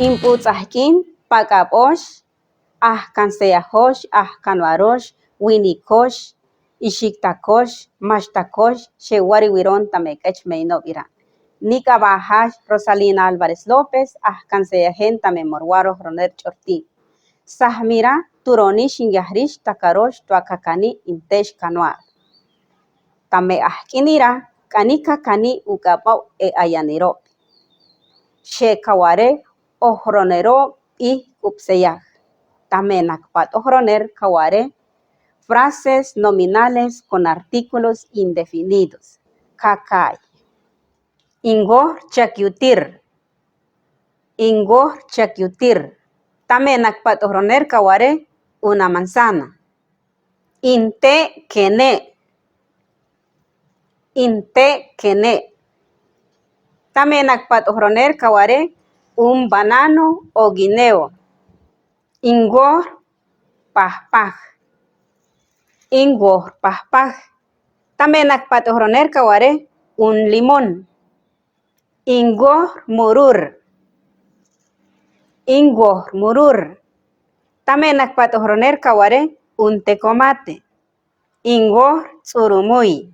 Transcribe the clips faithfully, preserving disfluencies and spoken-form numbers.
Imp'uuts ajk'in, pak'ab'osh, ajkanseyajosh, ajkanwarosh, winikosh, ixiktakosh, maxtakosh, xewariwiron tame k'ech meinobira. Nik'aba'ajash Rosalina Álvarez López, ajkanseyajen tame morwarojoronel ch'orti. Sajmira turoni xingiajrix takarosh to akakani intesh kanwar. Tame ajk'inira k'ani kakani uk'ab'ow e ayanirob. Xekaware ojronerob i k'ubseyaj. Tame nakpat ojroner kaware frases nominales con artículos indefinidos. Kakai. Ingoj chak yutir. Ingoj chak yutir. Tame nakpat ojroner kaware una manzana. Inte kene'. Inte kene'. Tame nakpat ojroner kaware un banano o guineo. Ingoj pajpaj. Ingoj pajpaj. Tame nakpat ojroner kaware un limón. Ingoj murur. Ingoj murur. Tame nakpat ojroner kaware un tekomate. Ingoj ts'urumui.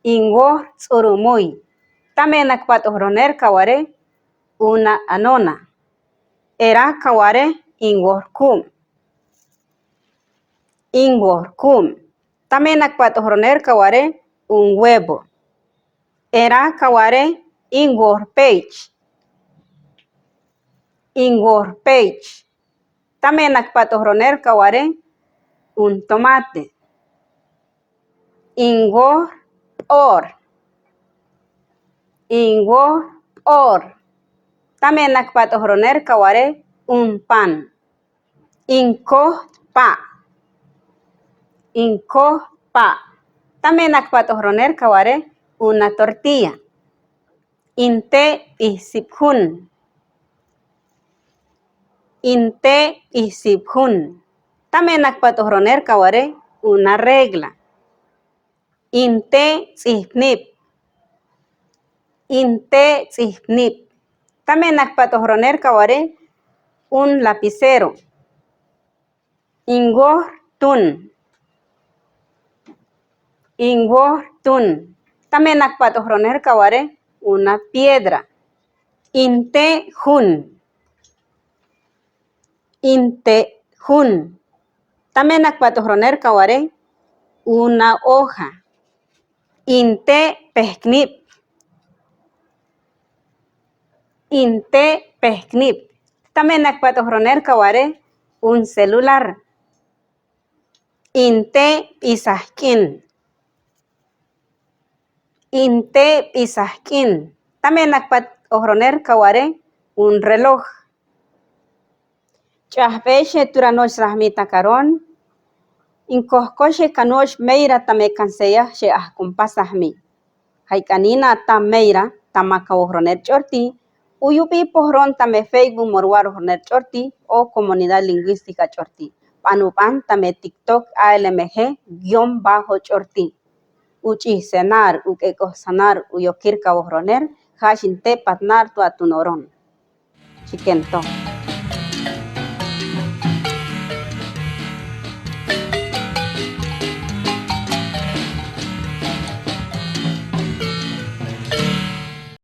Ingoj ts'urumui. Tame nakpat ojroner kaware una anona. Era kaware ingoj kum. Ingoj kum. Tame nakpat ojroner kaware un huevo. Era kaware ingoj peich. Ingoj peich. Tame nakpat ojroner kaware un tomate. Ingoj p'oor. Ingoj p'oor. Tame nakpat ojroner kaware un pan. Inkoj pa'. Inkoj pa'. Tame nakpat ojroner kaware una tortilla. Inte p'ijsip jun. Inte p'ijsip jun. Tame nakpat ojroner kaware una regla. Inte ts'ijpnip. Inte ts'ijpnip. Tame nakpat ojroner kaware un lapicero. Ingoj tun. Ingoj tun. Tame nakpat ojroner kaware una piedra. Inte jun. Inte jun. Tame nakpat ojroner kaware una hoja. Inte pejknip. Inte pejknip. Tame nakpat ojroner kaware un celular. Inte p'isajk'in. Inte p'isajk'in. Tame nakpat ojroner kaware un reloj. Ch'ajbeyshe tura noche sajmi takaron. Inkojkoshe kanoch Meyra tame kanseyaj xe ajkumpa sajmi. Jayk'anina ta Meyra tama kawojroner ch'orti. Uyubi pohron tame Facebook Morwar Ojroner Ch'orti o Comunidad Lingüística Ch'orti. B'an uban tame TikTok A L M G guion bajo ch'orti. Uch'ij senar, uk'ek'oj sanar, uyokir kawojroner, ja' xintepatnar tua tunoron. Chiken to.